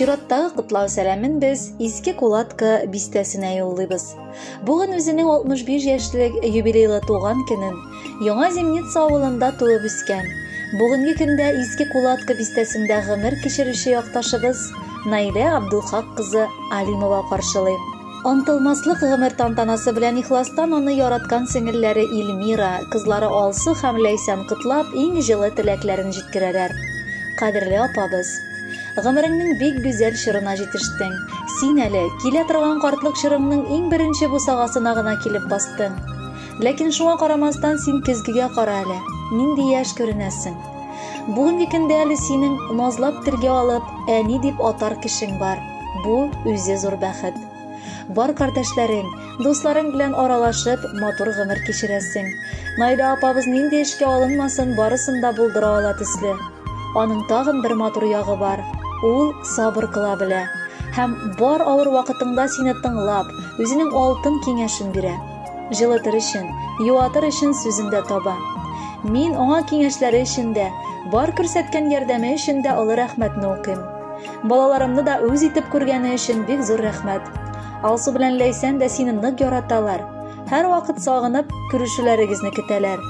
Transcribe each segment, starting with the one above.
Чираттагы котлау сәламен без Иске Кулатка бистәсенә юллыйбыз. Бүген үзенең 65 яшьлек юбилейлы туган көнен Яңа Зимница авылында туып үскән, бүгенге көндә Иске Кулатка бистәсендә гомер кичерүче якташыбыз Наилә Абдулхак кызы Алимова каршылый. Онтылмаслык гомер тантанасы белән ихластан аны яраткан сеңелләре Илмира, кызлары Алсу һәм Ләйсән котлап, иң җылы теләкләрен җиткерәләр. Кадерле апабыз! Гомереңнең бик гүзәл чорына җитештең. Син әле, килә торган картлык чорыңның иң беренче бусагасына гына килеп бастың. Ләкин шуңа карамастан син көзгегә кара әле, нинди яшь күренәсең. Бүгенге көндә әле синең назлап телгә алып, әни дип атар кешең бар. Бу үзе зур бәхет. Бар кардәшләрең, дусларың белән аралашып, матур гомер кичерәсең. Наилә апабыз нинди эшкә алынмасын, барысын да булдыра ала төсле. Аның тагын бер матур ягы бар. Ул сабыр кыла белә. Һәм бар авыр вакытыңда сине тыңлап, үзенең алтын киңәшен бирә. Җылытыр өчен, юатыр өчен сүзен дә таба. Мин аңа киңәшләре өчен дә, бар күрсәткән ярдәме өчен дә олы рәхмәтне укыйм. Балаларымны да үз итеп күргәне өчен бик зур рәхмәт. Алсу белән Ләйсән дә сине нык яраталар. Һәрвакыт сагынып, күрешүләрегезне көтәләр.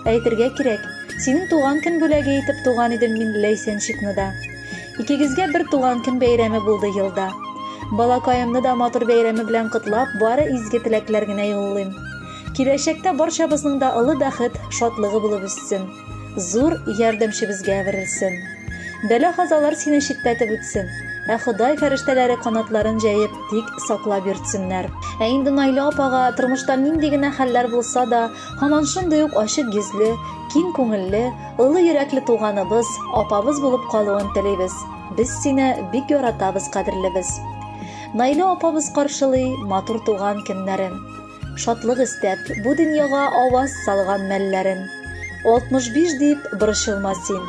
Әйтергә кирәк, синең туган көн бүләге итеп туган идем мин Ләйсәнчикны да. Икегезгә бер туган көн бәйрәме булды елда. Балакаемны да матур бәйрәме белән котлап, бары изге теләкләр генә юллыйм. Киләчәктә барчабызның да олы бәхет, шатлыгы булып үссен. Зур ярдәмчебезгә әверелсен. Бәла-казалар сине читләтеп үтсен, ә Ходай фәрештәләре канатларын җәеп, тик саклап йөртсеннәр. Ә инде Наилә апага тормышта нинди генә хәлләр булса да, һаман шундый ук ачык йөзле, киң күңелле, олы йөрәкле туганыбыз, апабыз булып калуын телибез. Без сине бик яратабыз, кадерлебез. Наилә апабыз каршылый матур туган көннәрен. Шатлык эстәп, бу дөньяга аваз салган мәлләрен. 65 дип борчылма син.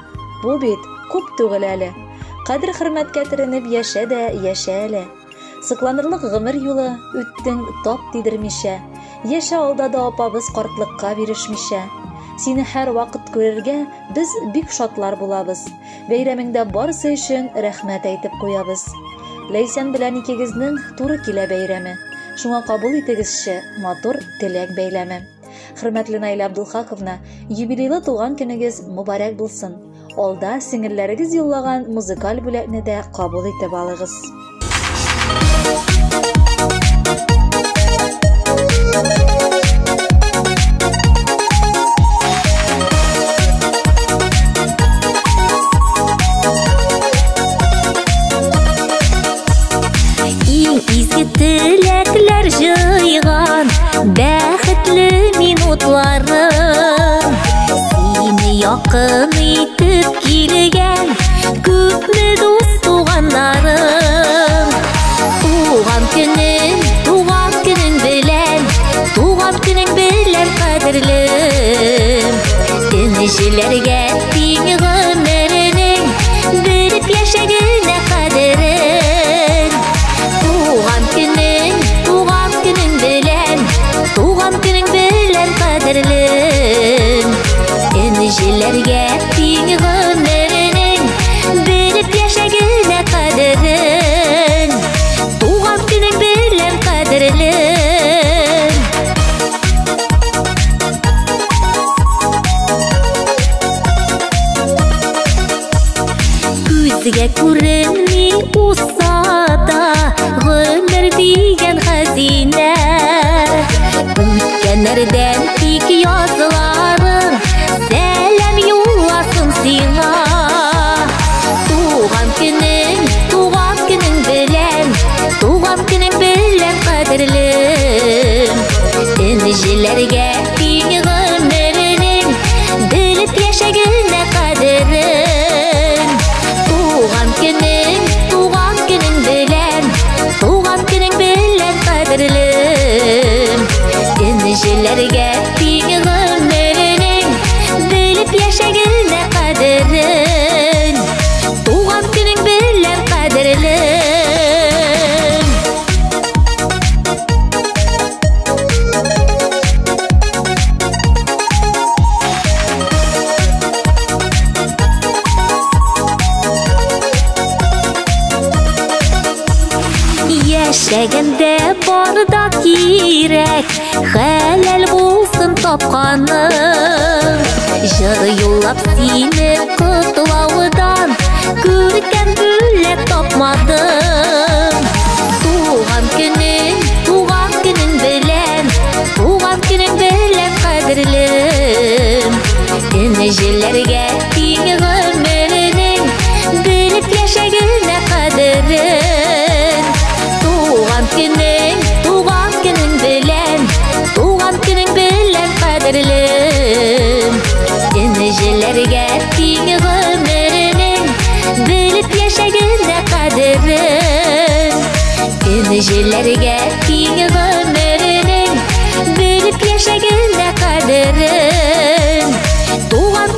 Бу бит күп түгел әле. Кадер-хөрмәткә төренеп яшә дә яшә әле. Сокланырлык гомер юлы үттең тап тидермичә. Яшә алда да апабыз картлыкка бирешмичә. Сине һәрвакыт күрергә без бик шатлар булабыз. Бәйрәмеңдә барысы өчен рәхмәт әйтеп куябыз. Ләйсән белән икегезнең туры килә бәйрәме. Шуңа кабул итегезче матур теләк бәйләме. Хөрмәтле Наилә Абдулхаковна, юбилейлы туган көнегез мөбарәк булсын. Алда сеңелләрегез юллаган музыкаль бүләкне дә кабул итеп алыгыз. Иң изге теләкләр җыйган бәхетле минутларым. Сине якын итеп килгән күпме дус туганнарым. Туган көнең, туган көнең белән, туган көнең белән кадерлем. Энҗеләргә тиң гомеренең белеп яшәгенә кадерен. Туган көнең, туган көнең белән, туган көнең белән кадерлем. Энҗеләргә тиң гомеренең белеп яшәгенә кадерен. Туган көнең белән кадерлем. Күзгә күренми уса да гомер дигән хәзинә. Үткәннәрдән тик язларың сәлам юлласын сиңа. Туган көнең, туган көнең белән, туган көнең белән кадерлем. Энҗеләргә тиң гомеренең белеп яшәгенә кадерен. Туган көнең, туган көнең белән, туган көнең белән кадерлем. Энҗеләргә тиң гомеренең Яшәгәндә бар да кирәк, хәләл булсын тапканың. Җыр юллап сине котлаудан күркәм бүләк тапмадым. Туган көнең, туган көнең белән, туган көнең белән, кадерлем. Энҗеләргә тиң гомеренең, белеп яшәгенә кадерен. Туган көнең, туган көнең белән, туган көнең белән, кадерлем. Энҗеләргә тиң гомеренең, белеп яшәгенә кадерен. Энҗеләргә тиң гомеренең, белеп яшәгенә кадерен. Туган